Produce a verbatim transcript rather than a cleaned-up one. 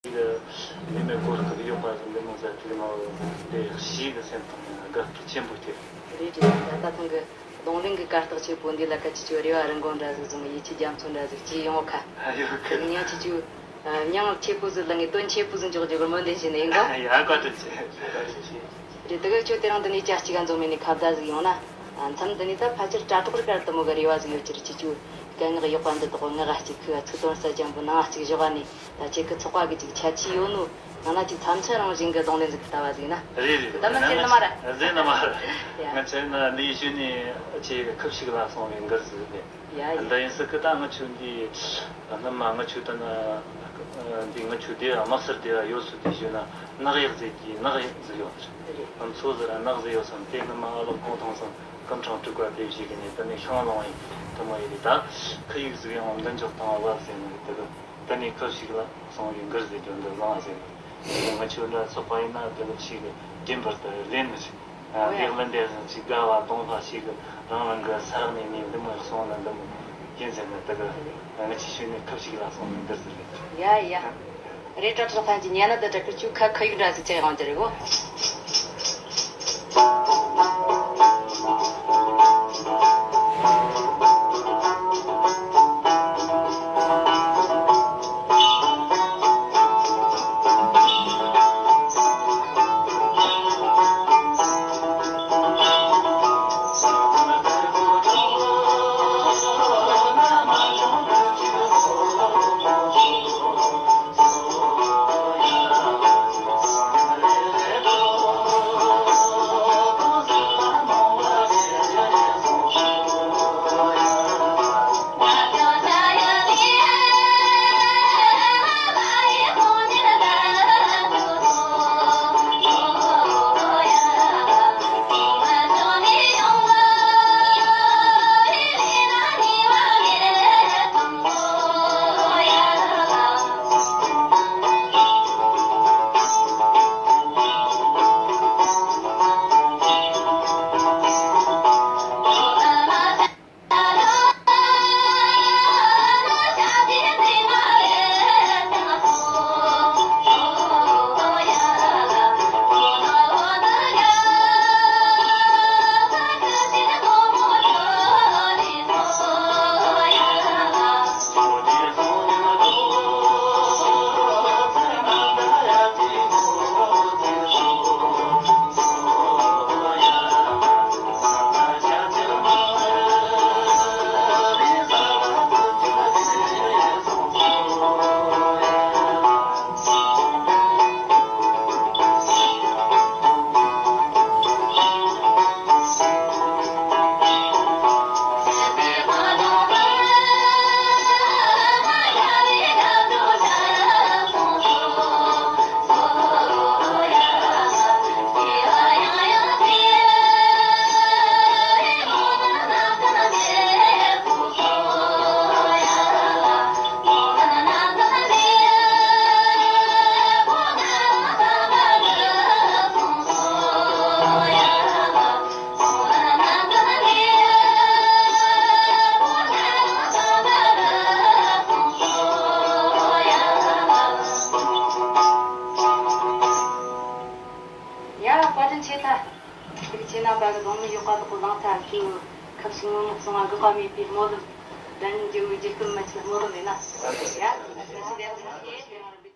གི་ལས་མེད་གོ་སྐབས་ཡོད་པ་ཟིག་འདི་མོ་ཟིག་ཐུག་ནོ་འདི་ཞེ་གི་སེམས་གཏིང་ནས་དགའ་སྤྲོ་ཆེན་པོ་སྐྱེས། རེད་རེད། ད་ད་ཐེངས་གི་རྡུང་ལེན་གི་གར་སྟེགས་ཆེ་པོ་འདི་ལ་ཁ་ཅིག་ཅིག་རེ་བ་རིན་གོང་འདྲ་ཟིག་བཟུང་ཡིད་ཆེས་རྒྱ་མཚོ་འདྲ་ཟིག་སྐྱེས་ཡོང་གི། ཡོད་གི། ཡང་ཁྱེད་ཆོ་མྱིང་ཆེ་པོ་ཟིག་ལ་ངས་དོན་ཆེ་པོ་ཟིག་འཇོག་རྒྱུ་གི་སྨོན་འདུན་ཞུས་ནས་ཡིན་གོ། ཡ། བཀའ་དྲིན་ཆེ། བཀའ་དྲིན་ཆེ། རེད། དེ་གི་ཁྱོད་དེ་རིང་འདི་ནས་ཇ་གཅིག་ག་འཛོམས་མེད་ནས་ཁ་བརྡ་ཟིག་ཡོང་ན། ཨ། མཚམས་འདི་ནས་ད་ཕལ་ཆེར་དྲ་གྲོགས་རིགས་ག་རེ་དེ་མོ་གི་རེ་བ་ཟིག་ཡོད་རྒྱུ་རེད། ཁྱེད་ཆོ་སྐད་ངག་ཡག་པ་འདི་དག་ངག་གཅིག་ཁུ་ཚིག་དོན་གསལ་རྐྱང་པོ་ནང་གཅིག་བཞག་ནས། ད་ཁྱེད་ཀྱི་ཚོགས་པ་གི་ཅིག་ཁྱད་ཆོས་ཡོད་ནོ། ཡང་ན་ཅིག་མཚམས་ཆད་རང་བཞིན་གི་རྡུང་ལེན་ཟིག་གི་ལྟ་བ་ཟིག་ཡིན་ན། རེད་རེད། ད་མི་ཟེར་ནི་མ་རེད། ཟེར་ནི་མ་རེད། ཡ། ང་ཆེ་ན་འདི་ཡི་ཤུལ་ནས་ཁྱེད་ཁབ་ཞིག་ལ་སོང་བའི་འགུལ་ཟིག་རེད། ཡ་ཡ། འདི་ཡིན་སྲིད་གི། ད་ང་ཆོ་འདི་སྔོན་མ་ང་ཆོ་ད་ན་འདི་ང་ཆོ་འདི་དམག་སར་འདི་ཡོད་སྲོལ་དེ་ཞུས་ན་ནག་གཡག་ཟེར་གི་ནག་ཡག་ཟིག་ཡོད་རེད། ང་ཚོ་ཟེར་ན་ནག་ཟིག་ཡོད་བསམ། དེ་སྔོན་མ་ཨ་ལོ་གོང་ཐང་སང་སྐུ་ཕྲེང་དྲུག་པ་དེ་བཞུགས་གི་ནས་དེ་ནས་ཤིང་ལོང་བའི་དེ་མོ་ཡིན་རེད། ད་ཁི་ཡིག་ཟིག་ཡང་མདུན་འཇོག་བཏང་བ་བབས་ཟེར་ནི་རེད། དེ་གི་དེ་ནས་ཁབ་ཞིག་ལ་སོང་བའི་འགུལ་ཟེར་རྒྱུ་འདི་བཟང་ཟེར་ནི། ང་ཆོ་འདྲ་ཚོགས་པ་ཡིན་ན་དེ་གི་ཞིག་གི་རྒྱུན་པར་དུ་ལེན་ནི་རེད། ཨ། འོ་ཡ། ལེགས་ལན་འདེབས་ཟིན་ཅིག་དགའ་བ་གཏོང་བ་ཞིག་གི་རང་རང་གི་ས་རག་ནས་ནས་འདི་མོ་སོང་ན་འདི་མོ་ཡིན་ཟེར་ན། དེ་གི་ང་ཆོས་ཞུས་ནས་ཁབ་ཞིག་ལ་སོང་ནས་འདིར་ཟེར་རེད། ཡ་ཡ། རེད། དྲ་གྲོགས་ཐམས་ཅད་ཉན་ན་འདི་འདྲ་གི་ཆུ་ཁ་ཁ་ཡིག་འདྲ་ཟིག་ཅིག་ཡོང་རྒྱུ་རེད་གོ། ཡ། བཀའ་དྲིན་ཆེ། ད་དེ་ཁྱེད་རྣམ་པ་གི་རྡུང་ལེན་ཡག་པ་དག་གོ་བཟང་ཐལ་གི། ཁབ་ཞིག་ངོ་མ་གསང་བ་དགག་པ་མེད་པའི་སྨོན་ལམ། དྲན་རྒྱུ་མི་རྒྱུ་སྐུལ་མ་ཆེ་སྨོན་ལམ་ཡིན་ན། ཡ།